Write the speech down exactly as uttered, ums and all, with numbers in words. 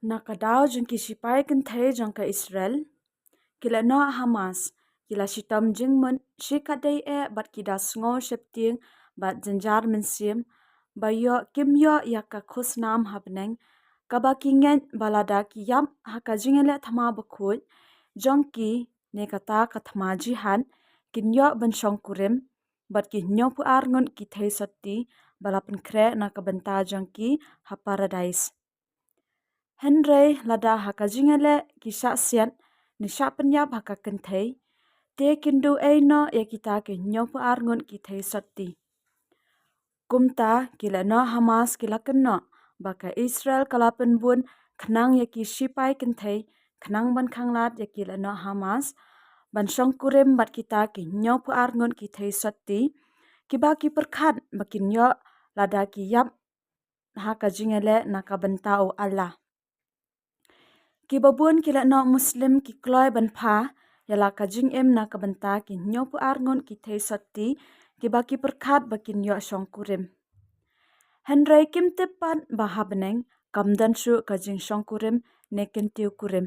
Na ka daw jong ki shipai kynthei jong ka Israel, ki lehnoh Hamas ki la shitom jingmut shikatdei eh bad ki da sngew sheptieng bad jynjar mynsiem ba ïoh kim ïoh ïa ka khusnam ha bneng, kaba ki ngeit ba lada ki ïap ha ka jingïaleh thma bakhuid jong ki ne kata ka thma jihad, kin ïoh ban shongkurim bad ki hynñiewphew ar ngut ki theisotti ba la pynkhreh na ka bynta jong ki ha Paradais. Hynrei lada ha ka jingïaleh ki shah siat ne shah pynïap ha ka kynthei, te kin duh ei noh ïa kita ki hynñiewphew ar ngut ki theisotti? Kumta ki lehnoh Hamas ki la kynnoh ba ka Israel ka la pynbun khnang ïa ki shipai kynthei khnang ban khanglad ïa ki lehnoh Hamas ban shongkurim bad kita ki hynñiewphew ar ngut ki theisotti, kiba ki pyrkhat ba kin ïoh lada ki ïap ha ka jingïaleh na ka bynta u Allah. Kiba bun ki lehnoh Muslim ki kloi ban pha ïa la ka jingim na ka bynta ki hynñiewphew ar ngut ki theisotti, kiba ki pyrkhat ba kin ïoh shongkurim. Hynrei kim tip pat ba ha bneng kam don shuh ka jingshongkurim ne kyntiew kurim.